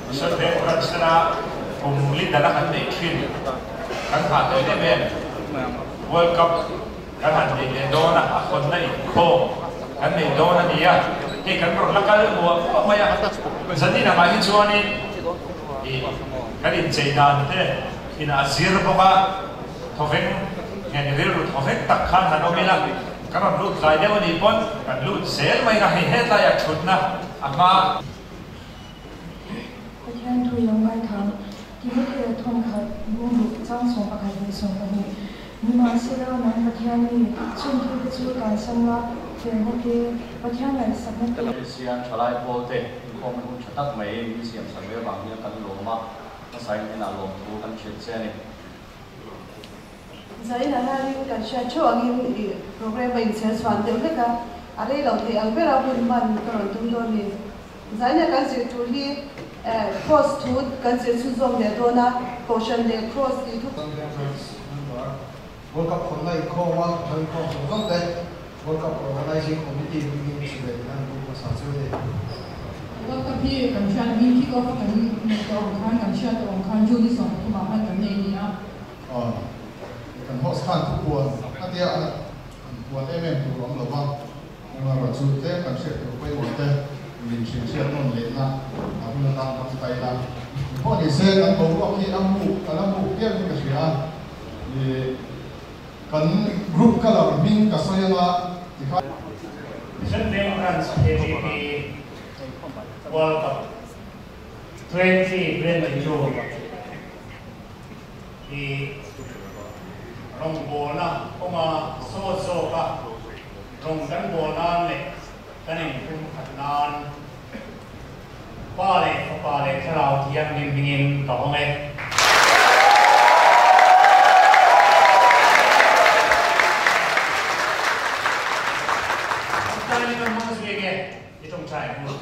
Mission Veng Branch tena kum li dana kan neih thin kan nghah hlel em em World Cup kan han nei leh dawn a, a hawnna inkhawm kan nei dawn a ni a, hei kan rawn la kal muah muah mai a, zanin angah hi chuanin ih kan inchei dan te in a zir bawk a, thawveng nge ni rilru thawveng tak khan han awm ila, kan rawn lut tlai deuh a nih pawn kan lut zel mai a, hei hetlaiah thutna a hma. Pathian thu i lo ngaithang. Timothea thawnkhat bungruh chang 11 leh 12. Nimahsela, nang Pathian mi, chung thilte chu tansan la, felna te, Pathian ngaihsakna te, Kristian thalai pawlte inkhawmna hun tha tak mai min siam sak ve avang hian kan lawm a, hmasain hnenah lawmthu kan hrilh che a ni. Zaina hianin kan hriat theuh angin i program a inchher chhuan deuh hlek a, a rei lo thei ang bera hun hman ka rawn tum dawn ni. Zaina kan zir tur hi Cross thu kan zir chhunzawm leh dawn a, Kohhran leh Cross tih thu. World Cup hawnna inkhawm a, thlan inkhawm zawng zawng te World Cup Organizing Committee hmingin chibai an buk hmasa chu a ni. World Cup hi kan hriat hming kick off a kan neih tawh ang khan, kan hriat tawh ang khan June ni 13 ah khan kan nei a ni a. Aw, kan host khan thu puan a tia an puan em em tur awm lo va, amaherawhchu tlem kan hriat tur pawimawh te min hrilh hriat nawn lehna a hun atan tangkai la. Pawh ni se kan boruak hi a muk a la muk viau in ka hria a, ih kan group colour hming ka sawi anga tikhan. Mission Veng Branch KTP World Cup 2022 hi rawngbawlna kawnga sawt zawka rawng kan bawl nan leh kan inpumkhat nan Pa leh Fapa leh Thlarau Thianghlim hmingin ka hawng e. Tlai ni kan hmang zui enge i tawngtai ang u.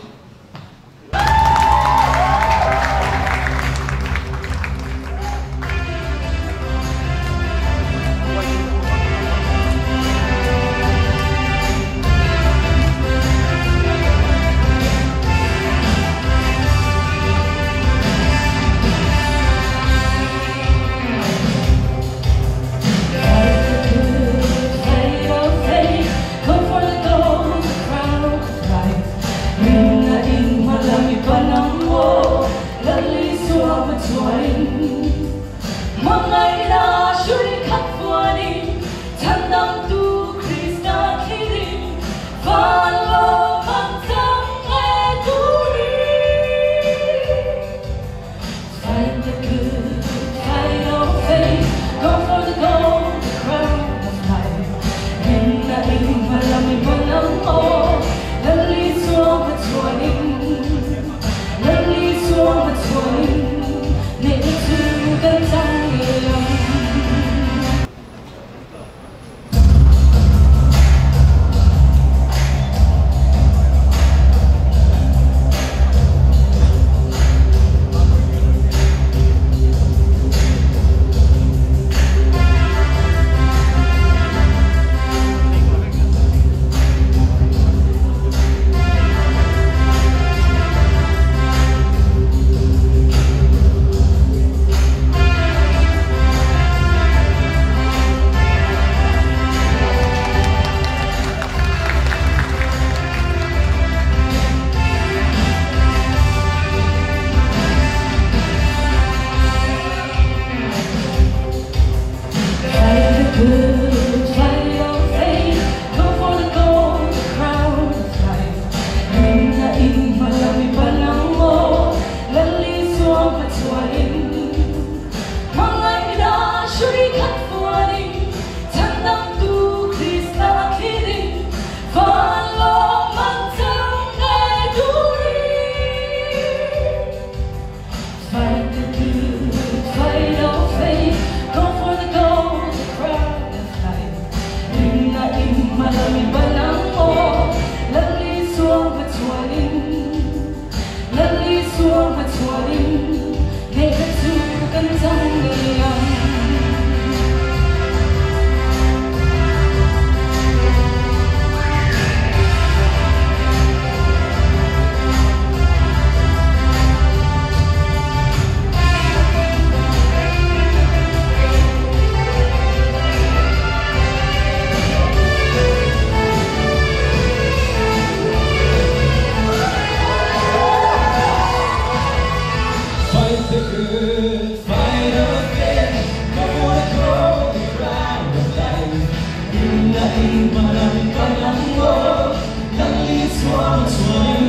chuanin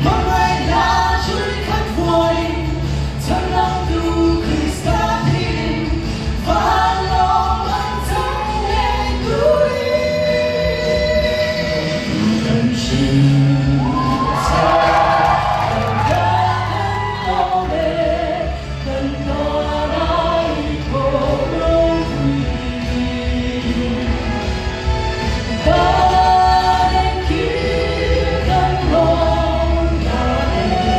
Hmangaihna hrui khat vuain Chhandamtu Krista thin Van lawm an chang ngei turin Kan hrilh che Kan lawm e Kan tana i thawh ropui Kan engkim kan lawm dan e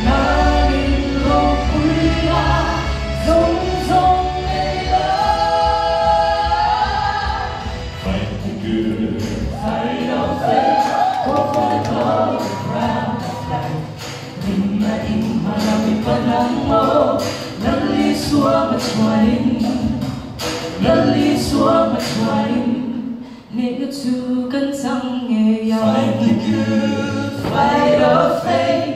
Nangin ropui a zawng zawng nei la Fight the good fight of faith Hope for the glory crown of life Rinna in hmalami pan ang maw Lal Isua hmachhuanin Lal Isua hmachhuanin Hnehna chu kan chang ngei ang Fight the good fight of faith.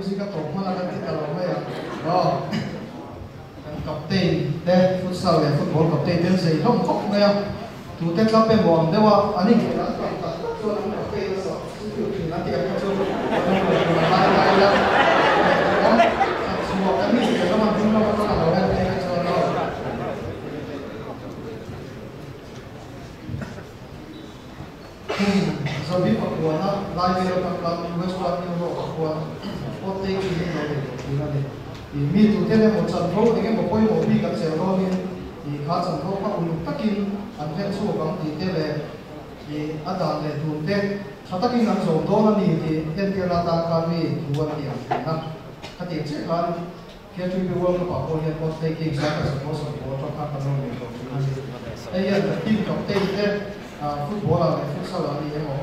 Music a tawp hman a kan ti ta lo mai ang aw. Kan captain te futsal leh football captain te an zei hlawm khawp mai a, tute club emaw ang deuh a an inkhel an tam tak tak chuan an captain a substitute thin an tih ang kha chu kan awm lo tur a ngai ngai ila ram khat chhuah kan inkhel lama hnung lam atanga lo en phei kha chuan aw. Heng Zabi pakuana lai vel atang khan Western Europe ah khuan hot taking hi lo nei tawh thin a ni. Ih mi tute emaw chanvo eng emaw pawimawh bik an chelh dawnin ih kha chanvo kha uluk takin an hlen chhuak ang tih te leh ih a dan leh dun te tha takin an zawm dawn a ni tih entirna atan khan mi thu an ti ang thin a. Khatiang chiah khan KTP World Cup ah pawh hian hot taking zat a sawm 70 atang khan kan lo nei tawh thin a ni. Hei hian kan team captain te football ah leh futsal ah a ni emaw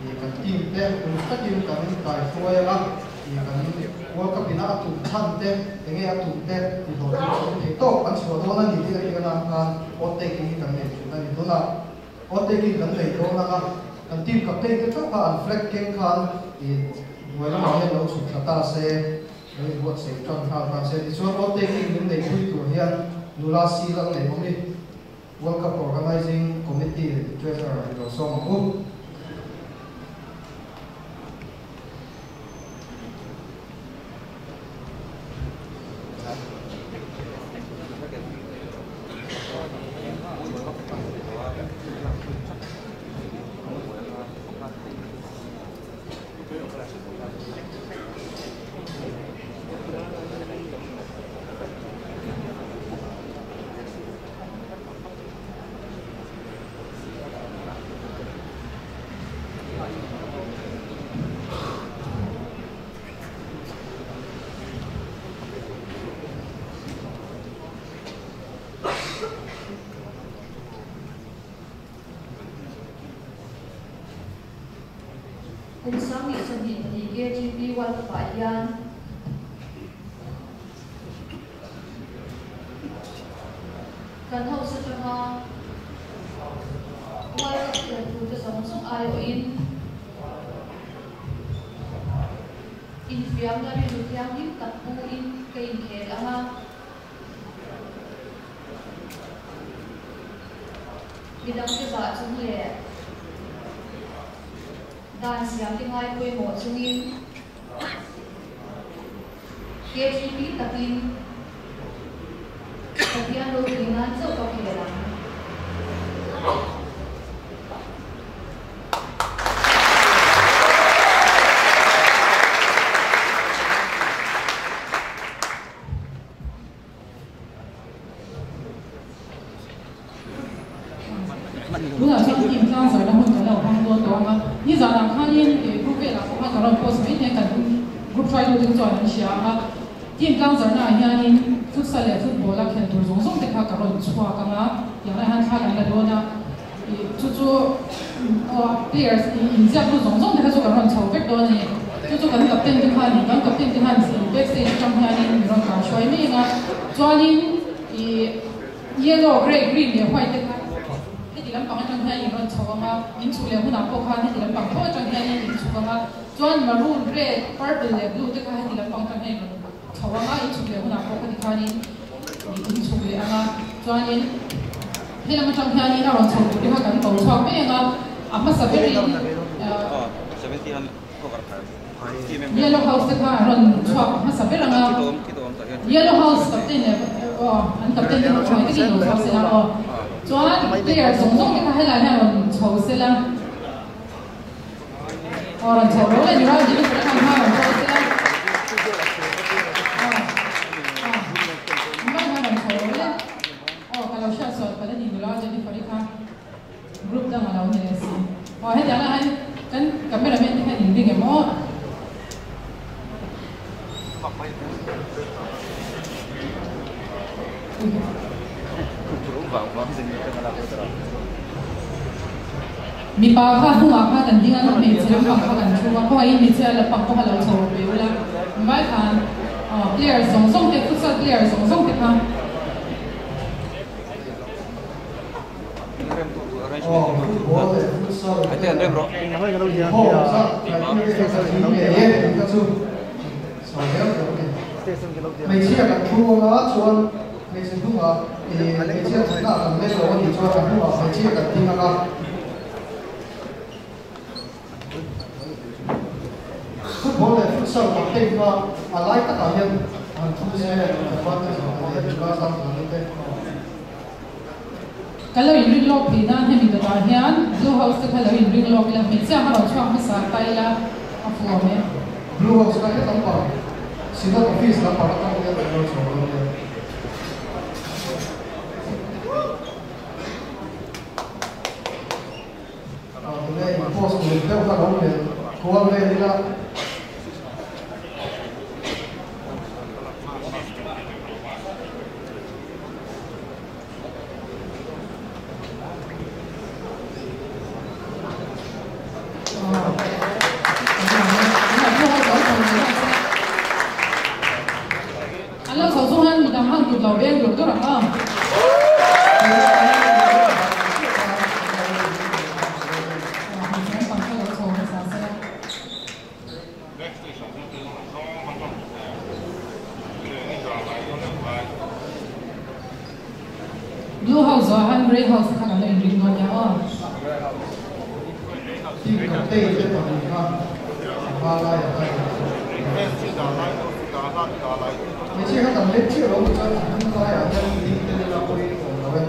ih kan team te uluk takin kan kai hruai anga ih kan World Cup ina a tum chhan te enge a tum te ti hlawh tur chu thei tawk kan chhuah dawn a ni tih a tirna khan hot taking hi kan nei thin a ni. Tunah hot taking kan nei dawn anga kan team captain te theuh kha an flag keng khan ih hnuai lamah hian lo chhuk thla ta se. Lo inbuatsaih tan nghal ta che. Tichuan odd taking min neihpui tur hian nula seal an nei awm i, World Cup Organising Committee Treasurer i lo sawm ang u. Kum 2022 KGP World Cup ah hian kan house atanga World Cup khel turte zawng zawng aiawhin infiamna rilru thianghlim tak pu-in ka inkhel ang a. Midangte zah chung leh dan siamte ngai pawimawh chungin KGP takin Pathian ropui nan chauh ka khel ang. Tunah chuan team tlang zarna hun kan lo hmang dawn tawh ang a, nizanah khanin group velah pawh khan ka rawn post mai hle kan group hruaitute te chuan an hria ang a, team tlang zarnaah hianin futsal leh football a khel tur zawng zawng te kha ka rawn chhuak ang a, tiang lai han thla kan la dawn a, ih chu chu players inziak lut zawng zawng te kha chu kan rawn chho vek dawn a ni, chu chu kan captain te khan kan captain te khan backstage atang hianin min rawn kar hruai mai ang a, chuanin ih. Yellow, grey, green leh white te kha heti lampang atang hian in rawn chho ang a, in chhuk leh hunah pawh khan heti lampang tho atang hianin in chhuk ang a, chuan maroon, red, purple leh blue te kha heti lampang atang hian in rawn chho ang a, in chhuk leh hunah pawh khati khanin in chhuk leh ang a, chuanin he lam atang hianin a rawn chho tur te kha kan ko chhuak mai ang a, a hmasa berin Yellow house te kha an rawn chhuak hmasa ber ang a, Yellow house captain leh aw an captain te kha chuai takin lo chhuak sela aw chuan player zawng zawng te kha helai hian rawn chho sela aw rawn chho ro leh ni ro ni lutuk atang khan rawn chho sela aw aw nimai hian rawn chho ro leh aw ka lo hriat sual palh a ni nula Jennifer-i kha. Group dang a lo ni leh si. Aw hetiang ah hian kan camera man te hian in ring em aw. Mipa kha hnungah kha kan ding a, hmeichhe lampang kha kan thu a, khawngaih in hmeichhe lampang pawh kha lo chho ve ula, vai khan player zawng zawng te futsal player zawng zawng te kha. Chho zel tur a ni. Hmeichhia kan thu anga chuan hmeichhe hnungah ih hmeichhia thutna kan leng lo a nih chuan a hnungah hmeichhia kan ding anga. Football leh futsal campaign kha a lai takah hian han thu se advantage a awm hle tura zam tur te. Ka lo inring lawk thei nan hemi dawtah hian Blue House te kha lo inring lawk ila, hmeichhia kha rawn chhuak hmasa ta ila a fuh awm e. Blue House kha hetam pang Synod Office lampang atang hian an lo chhuak dawn nia. Tunge in post tur deuh kha lo melh kual vel ila. An lo chho chung hian midang han kut lo beng dur dur ang a. Blue house zawh ah khan grey house kha kan lo inring dawn nia aw. Team captain te pahnih kha a hma laiah khan an chhuak. Hmeichhia kha kan lek chiah lo ni chuan a hnung laiah hian ding tel ila pawhin awm lo e.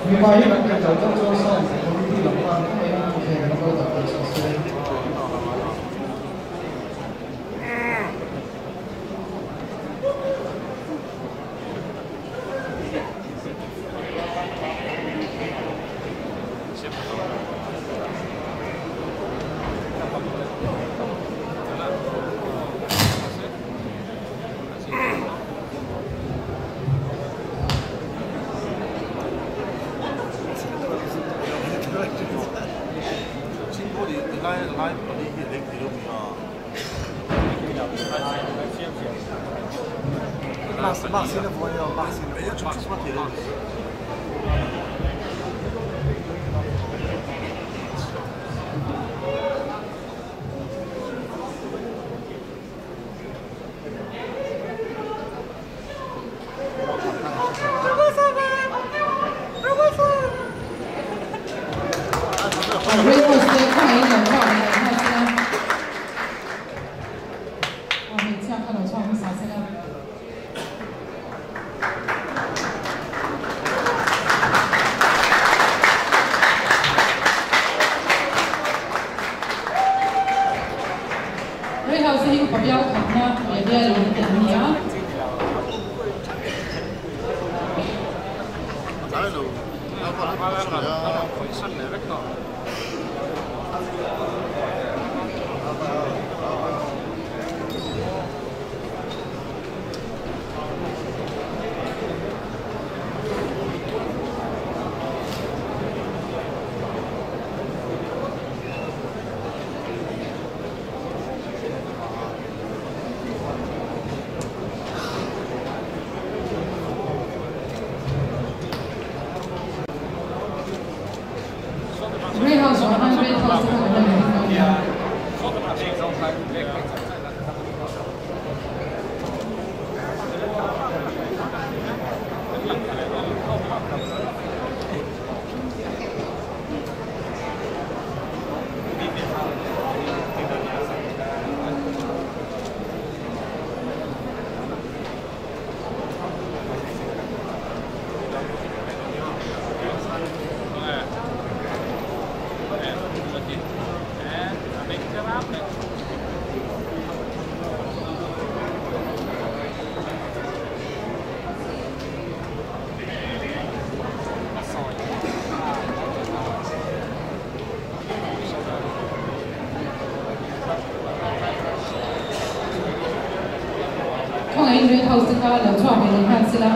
Mipa hi kan tel lo deuh chuan sound quality lam khan khawngaihin thuthleng an lo dah theih chhuah se. Grey House te khawngaih in lo chhuak leh lo nghal sela. Aw hmeichhia kha lo chhuak hmasa sela. Khawngaihin Red House te kha lo chhuak ve leh nghal sela,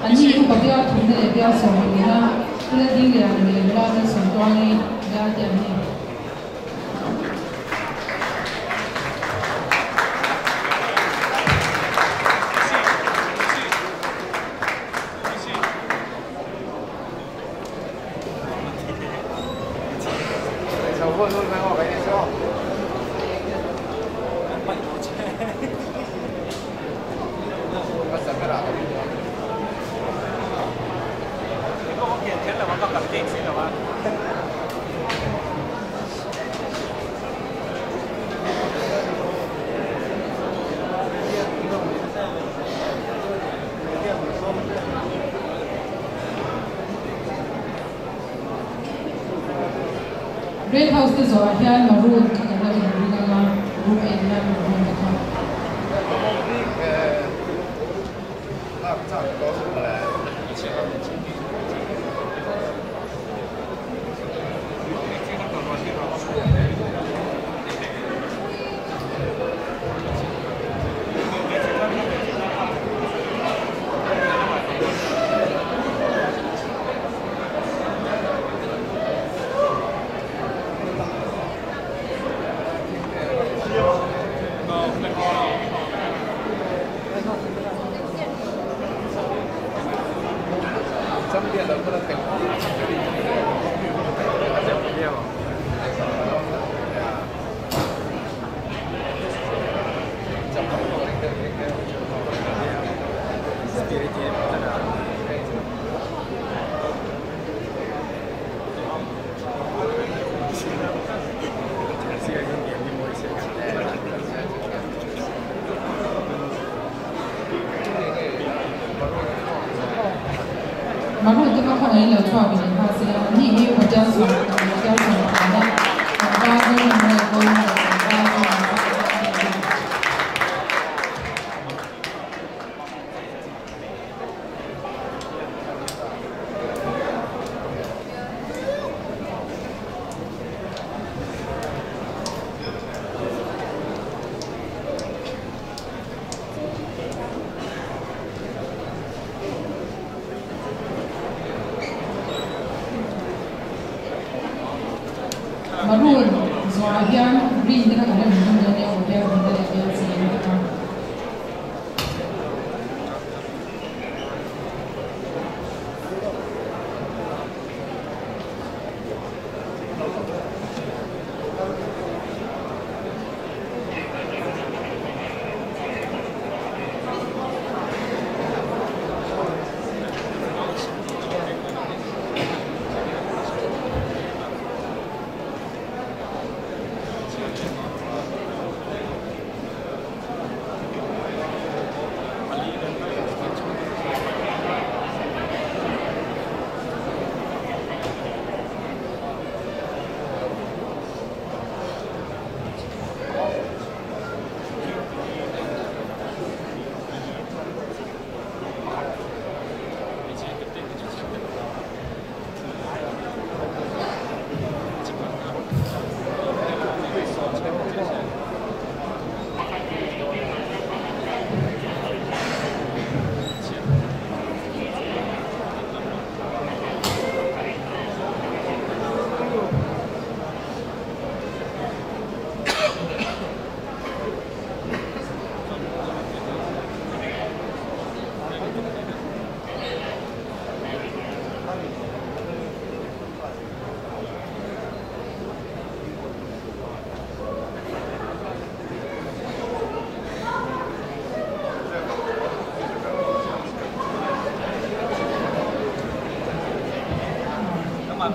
an ni upa bial thumna leh bial 12na Pu Laldingliana leh nula Malsawmtuangi bial te an ni. Red House te zawhah hian Maroon kha kan lo inring ang a, group A hian Maroon te kha. Maroon te kha khawngaihin lo chhuak in nghal sela, an ni hi hotel chhuah hotel chhuah pakhatna tlangval Zoram leh Goa leh tlangval Zoram pakhat an ni a. Maroon zawhah hian green te kha kan la inhmang dawn nia, hotel hmun te leh bial cheng te kha.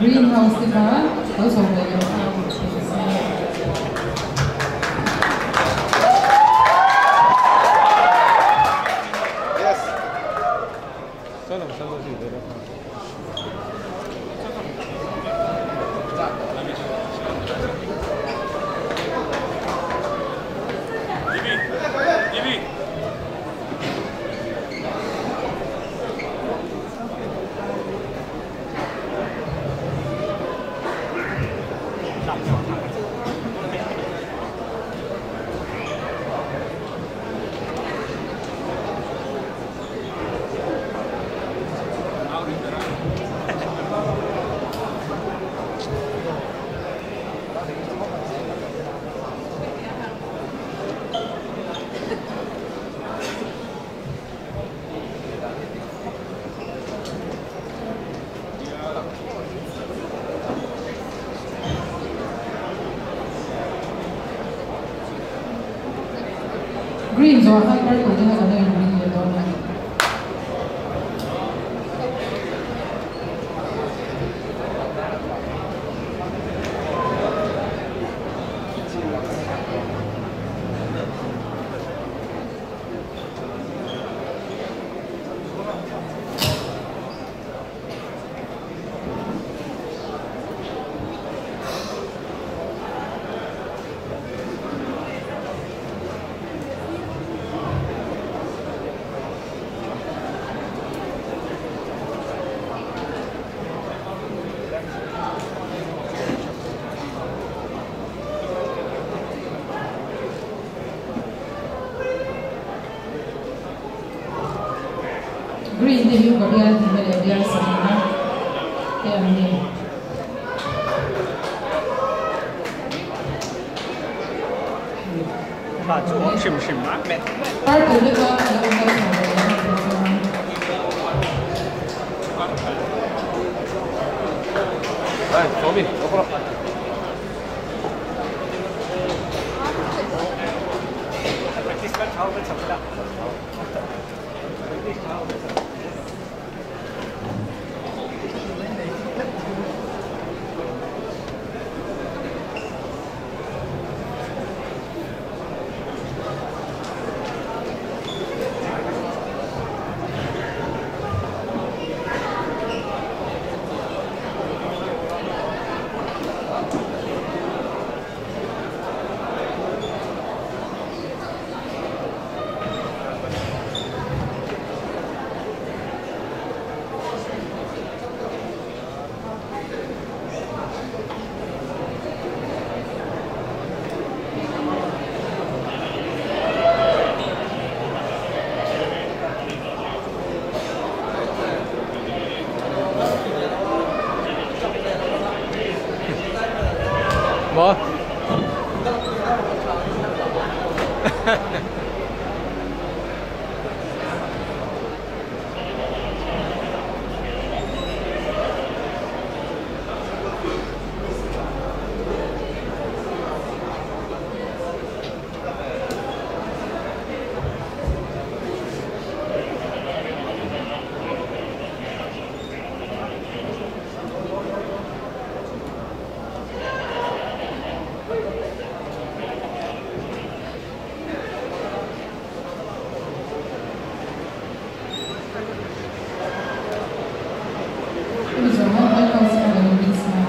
Green house te kha lo chho ve leh nghal thin se. zawh khan purple te kha kan lo inring leh dawn a. Green te hi upa bial hnih na leh bial sarihna te an ni. Purple te kha a lo kal chho ve leh ang tih chuan. Hemi zawng hian White House kha lo inring sa a.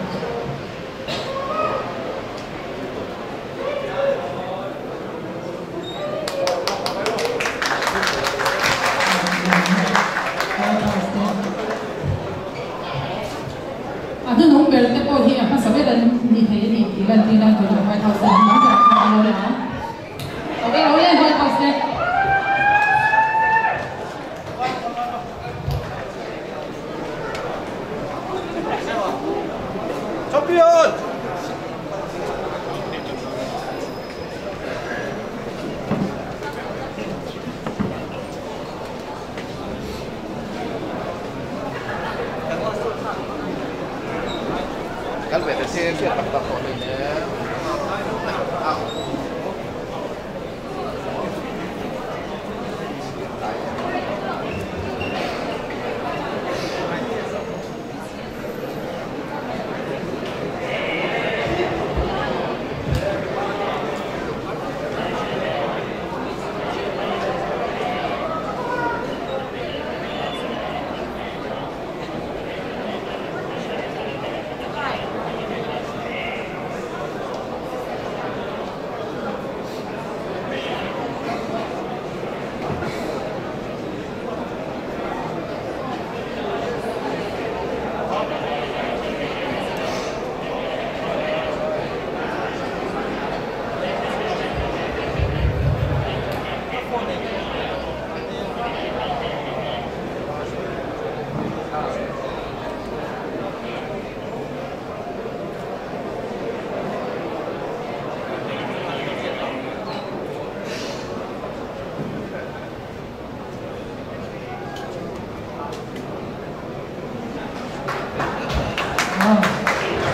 White House te a hnunung ber te pawh hi a hmasa ber an ni thei a ni tih lantir nan tuna White House te an hnung ber kha a lo la ang. Ok, lo le White House te.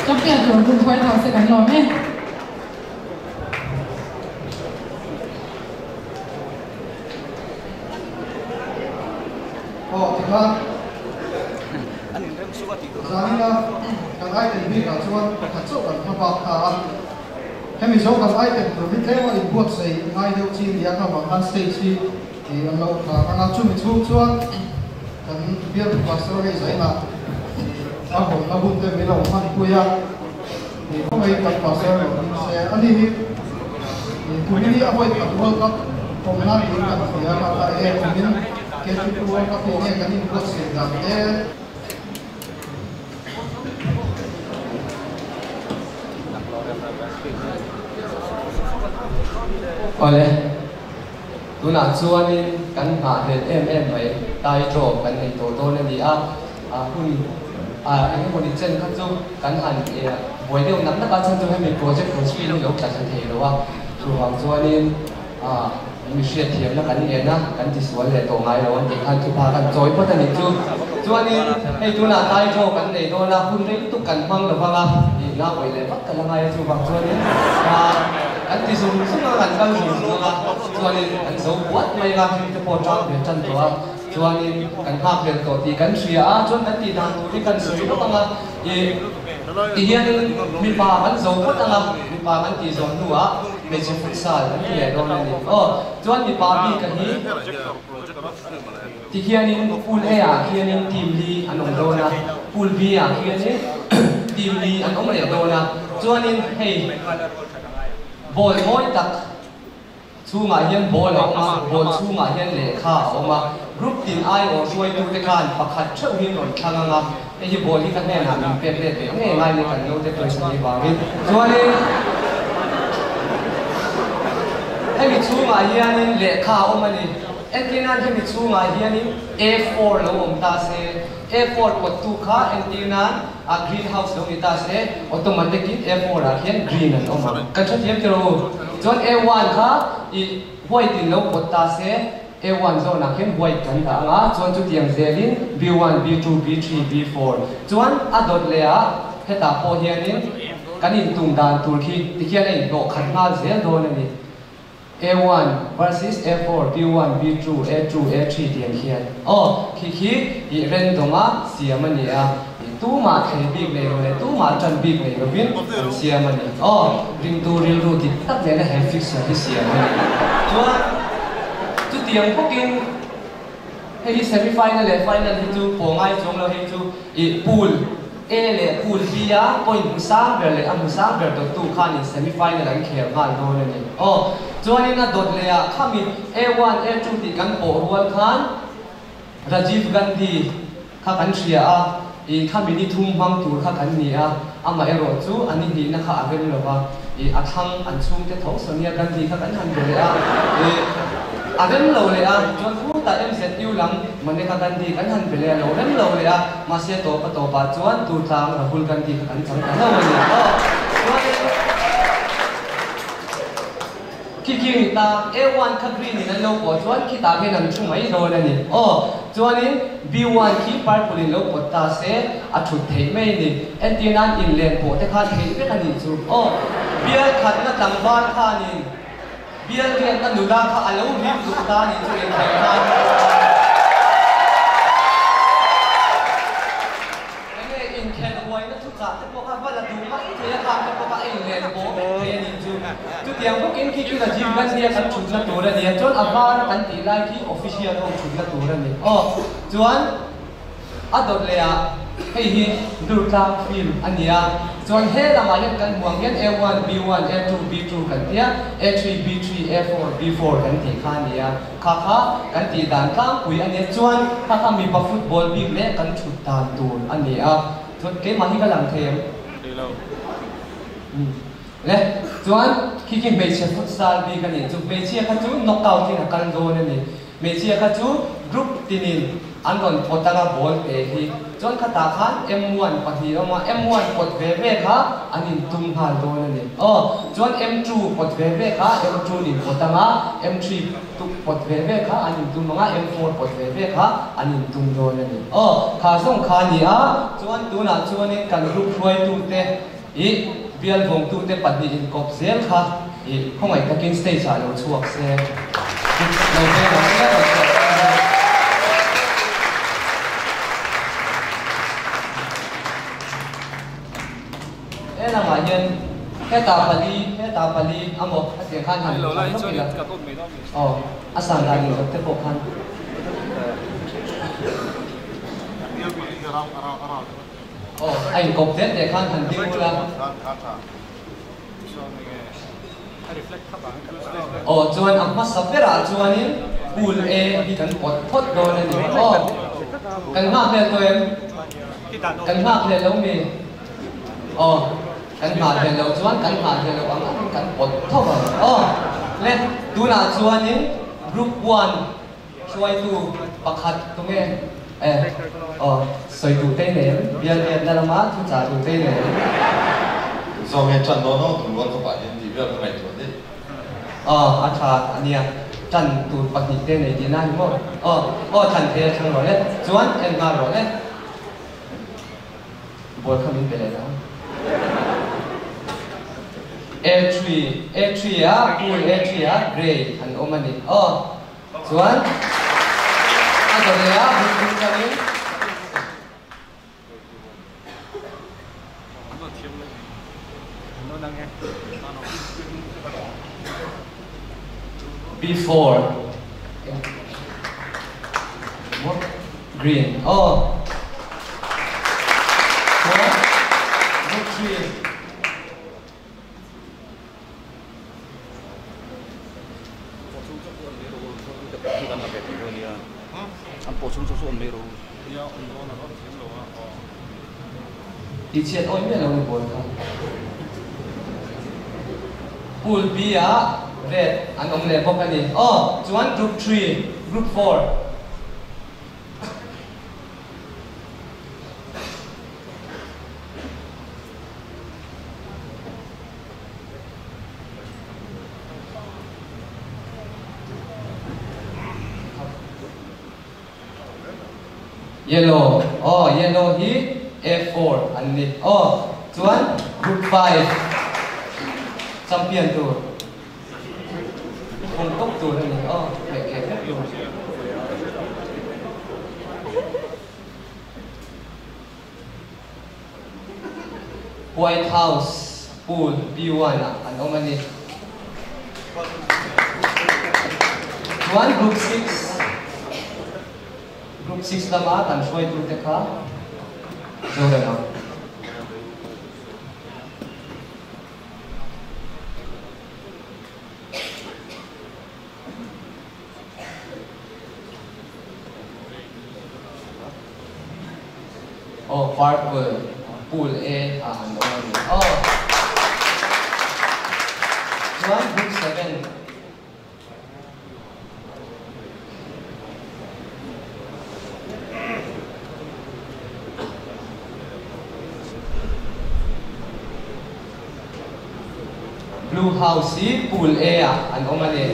Champion tur hun White House te kan lawm e. Aw tikhan zanina kan item bikah chuan pakhat chauh kan hma bak ta a. Hemi zawng kan item tur hi tlema inbuatsaih ngai deuh chi nia kha vang khan stage hi an lo khar ang a. Chumi chhung chuan kan bialtu pastor hei zainah a hawnna hun te min lo hmanpui a. Khawngaih kan pastor lo ding se. Ani hi kumin hi a vawi khat World Cup awmna niin kan hria a, kha e kumin KTP World Cup hi enge kan inbuatsaih dan te. Awle, tunah chuanin kan nghahhlelh em em mai tai draw kan nei tawh dawn a ni a, hun eng emawni chen kha chu kan han buai deuh nak nak a, chhan chu hemi project tur screen hi lo tla tha thei lo a, chuvang chuanin Mi hriatthiamna kan ngen a, kan tisual leh tawh ngai lo an tih khan thupa kan chawi phawt a nih chu. Chuanin hei tunah tai thaw kan nei dawn a, hun rei lutuk kan hmang lo vang a, ih ngakawih leh vak ka la ngai a chuvang chuanin kan ti zung zung a, kan kal zung zung a, chuanin kan zo buat mai a, hlim te pawh tang ve tan tawh a, chuanin kan nghak hlel tawh tih kan hria a, chuan kan tih dan tur hi kan sawi lawk ang a, ih ti hianin mipa kan zo phawt ang a, mipa kan tih zawh hnuah. Hmeichhe futsal an ti leh dawn a ni. Aw, chuan mipa bik a hi ti hianin pool A ah khianin team li an awm dawn a, pool B ah khianin team li an awm leh dawn a. Chuanin hei ball mawi tak chhungah hian ball a awm a, ball chhungah hian lehkha a awm a. Group tin aiawh hruaitute khan pakhat theuh hi rawn thlang ang a, hei hi ball hi ka hnenah min pek let leh ngei ngai ni kan naute pawisa ni vangin. Chuanin hemi chhungah hianin lehkha a awm a ni. Entirnan hemi chhungah hianin A4 lo awm ta se, A4 pawttu kha entirnan a green house lo ni ta se, automatic in A4 ah khian green an awm ang. Kan hrethiam tiraw u? Chuan A1 kha i white in lo pawt ta se, A1 zawnah khian white kan dah ang a, chuan chutiang zelin B1, B2, B3, B4 chuan a dawt leh ah hetah pawh hianin kan intum dan tur khi tikhian a inhlawh khat nghal zel dawn a ni. A1 versus A4, B1, B2, A2, A3 tiang khian aw khi khi ih random a siam a ni a, ih tumah thlei bik nei lo leh tumah tan bik nei lovin an siam a ni. Aw ringtu rilru dik tak nena he fixture hi siam a ni. Chuan. Chutiang bawkin hei hi semi final leh final hi chu pawh ngai chuang lo, hei chu ih pool A leh pool B a point hmu sang ber leh a hmu sang ber dawttu khanin semi final an khel nghal dawn a ni. Aw, chuanin a dawt leh ah khami A1, A2 tih kan pawh rual khan Rajiv Gandhi kha kan hria a, ih khami ni thum hmang tur kha kan ni a, amaherawh chu a ni hnihna kha a rem lo va, ih a thlang an chhungte tho Sonia Gandhi kha kan han be leh a, ih a rem lo leh a, chuan khutah MZU lam Maneka Gandhi kan han be leh a lo rem lo leh a, mahse tawp a tawpah chuan Durtlang Rahul Gandhi kha kan chang ta hlauh a ni. Aw chuanin. Khi khi ni ta, A1 kha green in an lo pawh chuan khitah khian an thu mai dawn a ni. Aw, chuanin B1 khi purple in lo pawt ta se a thut theih mai a ni. Entir nan inlen pawh te khan theih vek a nih chu. Aw, bial khatna tlangval khanin bial riatna nula kha a lo rim duh ta a nih chu inthei khan. Enge inkhelh huaina thuchah te pawh kha va la duh mai thei a, khang te pawh kha a inlen bawh vek thei a nih chu. Chutiang bawkin khi khi Rajiv Gandhi a kan thutna tur a ni a, chuan a vara kan tih lai khi official ho thutna tur a ni. Aw, chuan a dawt leh ah hei hi Durtlang field a ni a, chuan he lamah hian kan hmuh ang hian A1, B1, A2, B2 kan tia, A3, B3, A4, B4 kan tih kha a ni a. Kha kha kan tih dan tlangpui a nia chuan kha kha mipa football bik leh kan thut dan tur a ni a, chuan keimah hi ka lang thei em? Thei lo. Umm le, chuan khi khi hmeichhe futsal bik a ni, chu hmeichhia kha chu knockout in a kal dawn a ni, hmeichhia kha chu group tinin an rawn pawt anga ball pe hi, chuan khatah khan M1 pahnih a awm a, M1 pawt ve ve kha an intum nghal dawn a ni. Aw, chuan M2 pawt ve ve kha M2 in pawt anga, M3 tuk pawt ve ve kha an intum anga, M4 pawt ve ve kha an intum dawn a ni. Aw, kha zawng kha a ni a, chuan tunah chuanin kan group hruaitute ih bial vawngtute pahnih inkawp zel kha ih khawngaih takin stage ah lo chhuak se, lo veng ang zel rawn chhuak se. Hetah pali, hetah pali amaw a tiang khan han thlang lawk ila. Aw, a san dan in zawk te pawh khan. Aw, a inkawp det leh khan han ding ula. Aw chuan a hmasa berah chuanin pool A hi kan pawt phawt dawn a ni. Aw, kan nghak hlel tawh em? Kan nghak hlel lo mi? Aw, kan nghah hlel lo chuan kan nghah hlel loh ang angin kan pawt tho ang. Aw, le tunah chuanin group one hruaitu pakhat tunge? Eh, aw, sawi duh te nei em? Bial lianna lama thuchah duh te nei em? Zawng nge ṭan dawn aw tur World Cup ah hian tih vel ka ngaihtuah daih. Aw, a ṭha a nia, ṭan tur pahnih te nei tihna a ni maw? Aw, aw thlan thei a thlang rawh le, chuan en nghal rawh le. Ball kha min pe leh lo. A3, A3 a pool A3 a grey an awm a ni. Aw, chuan a zawh leh a bul bul tangin. B4 Green aw Chuan Group 3 Tihchhiat awi miah lo ni bawl kha. Pool B ah red an awm leh bawk a ni. Aw, chuan group 3, group 4. Yellow, aw yellow hi A4 an ni aw, chuan group 5 champion tur phung tawp tur a ni aw, hmeh kheh vek tur. White House Pool B1 ah an awm a ni. Chuan Group 6, Group 6 lama kan hruaitute kha Zorema. Aw purple pool A ah an awm a ni. Aw chuan group 7. Blue House hi Pool A ah an awm a ni.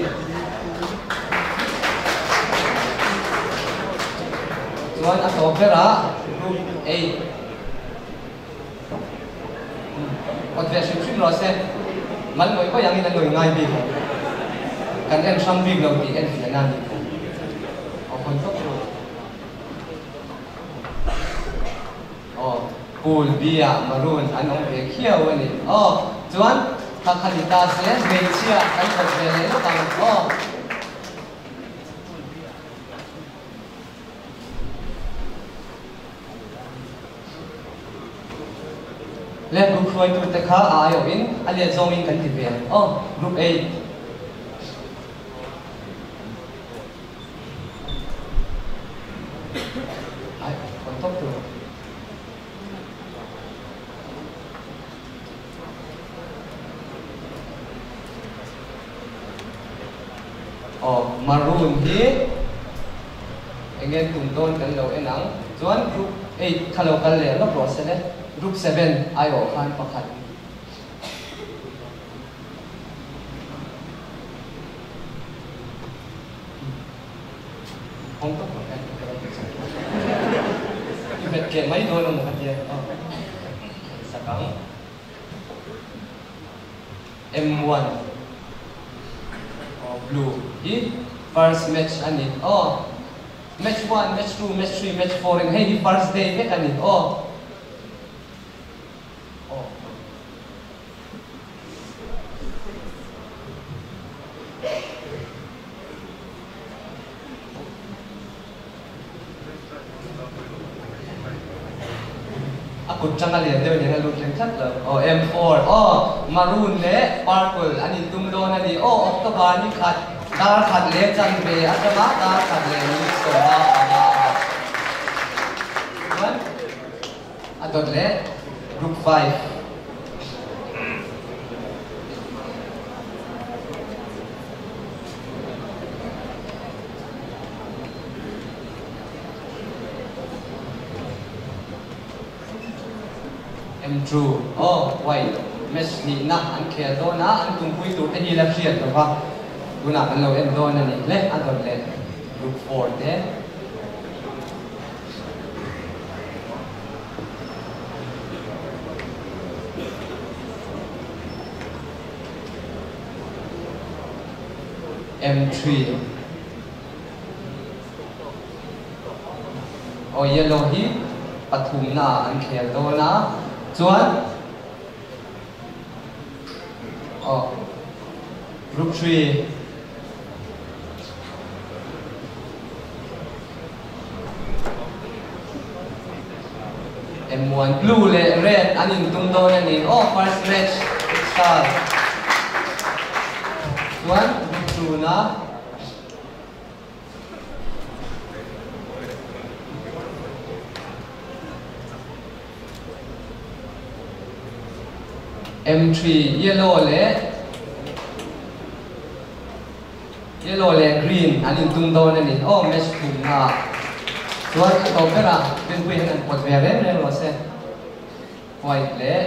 Chuan a tawp berah Group 8 Awt ve hrim hrim rawh se, mal ngawih ngawih angin a nawi ngai bik ang. Kan en hrang bik lo tih en fiahna a ni kha. Aw hawn tawp ru. Aw, pool B ah maroon an awm ve khiau a ni. Aw, chuan kha kha ni ta se, hmeichhia kan kawt ve leh lawk ang. Aw. Le group hruaitute kha a aiawhin a let zawngin kan ti ve ang. Aw, group 8. Ai, hawn tawp tur. Aw, maroon hi enge tum dawn kan lo en ang. Chuan group 8 kha lo kal leh lawk rawh se le. Group 7 aiawh khan pakhat. Hawng tawp rawh e, ka lo ti chak. I bet keh mai dawn emaw ka tia. Aw, sak ang. M1 aw blue hi first match a ni aw. Match 1, match 2, match 3, match 4 in hei hi first day vek a ni aw. Aw. A kut tang a lian deuh nen a lut reng tlat lo. Aw M4 aw maroon leh purple an intum dawn a ni. Aw October ni khat dar khat leh chanve atanga dar khat leh minute 15 ah chuan a dawt leh group 5. Andrew, Aw, white, match hnihna an khel dawn a, an tumpui tur te hi la hriat lo va, tunah kan lo en dawn a ni hle, a dawt leh group 4 te. M3. Aw yellow hi pathumna ah an khel dawn a, chuan aw group 3. M1 blue leh red an intum dawn a ni. Aw first match futsal chuan group 2 na. M3 yellow leh yellow leh green an intum dawn a ni. Aw match thumna ah chuan a tawp berah Rinpuii hian an pawt ve reng reng rawh se. White leh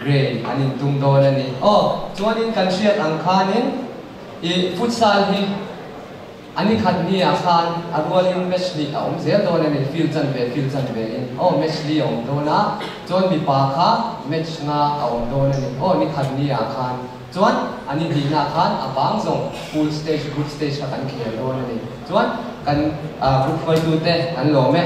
Grey an intum dawn a ni. Aw, chuanin kan hriat ang khanin i futsal hi a ni khat ni ah khan a rualin match hnih a awm zel dawn a ni, field chanve field chanve in. Aw, match li a awm dawn a, chuan mipa kha match nga a awm dawn a ni. Aw, ni khat ni ah khan chuan a ni hnihna khan a bang zawng pool stage, group stage kha kan khel dawn a ni. Chuan kan group hruaitute an lawm e.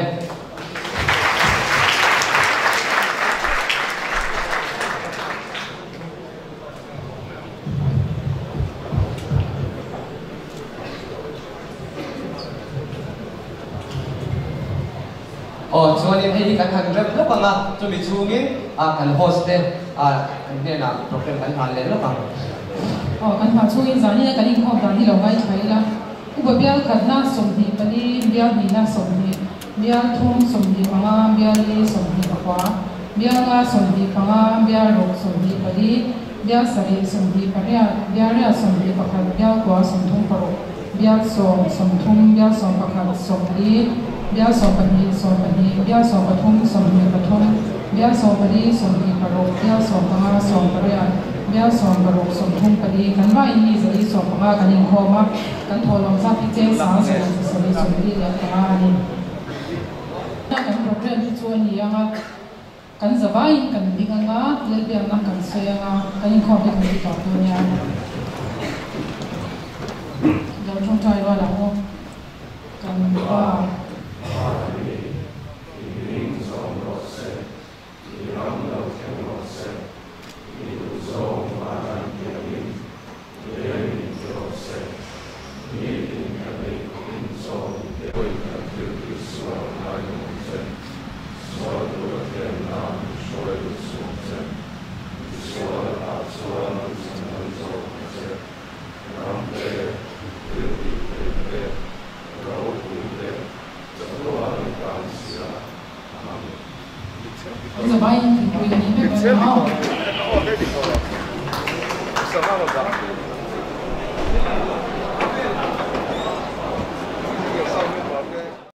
Aw chuanin hei hi kan han rem lawk ang a, chumi chhungin ah kan host te ah an hnenah program kan hlan leh lawk ang. Aw kan hma chhungin zanin a kan inkhawm dan hi lo ngaithla ila. Upa bial khatna 24, bial hnihna 20, bial thum 25, bial li 21, bial nga 25, bial ruk 24, bial sarih 28, bial riat 21, bial kua 36, bial 10 30, bial 11 40, bial 12 12, bial 13 23, bial 14 26, bial 15 18, bial 16 34, kan vaiin mi 115 kan inkhawm a, kan thawhlawm zat hi cheng sang 7,745 a ni. Kan program hi chu a ni ang a, kan zavaiin kan ding ang a, lalbiakna kan sawi ang a, kan inkhawm hi kan ti tawh dawn nia. Lo tawngtai rual ang u, kan pa. I ram lo thleng rawh se, i duhzawng van an piangin lei min ti rawh se, nitin kan ei khawpin chaw min pe. Pawi kan thil tih sual ngai nuam che, sual tur a tlem nan min hruai lut suam che, i sual ah chuan min chhandam zawk ang che, ram te, thil tih theih te, ropui te, chatuan i tan sia. Kan zavaiin thingpui kan in vek dawn a.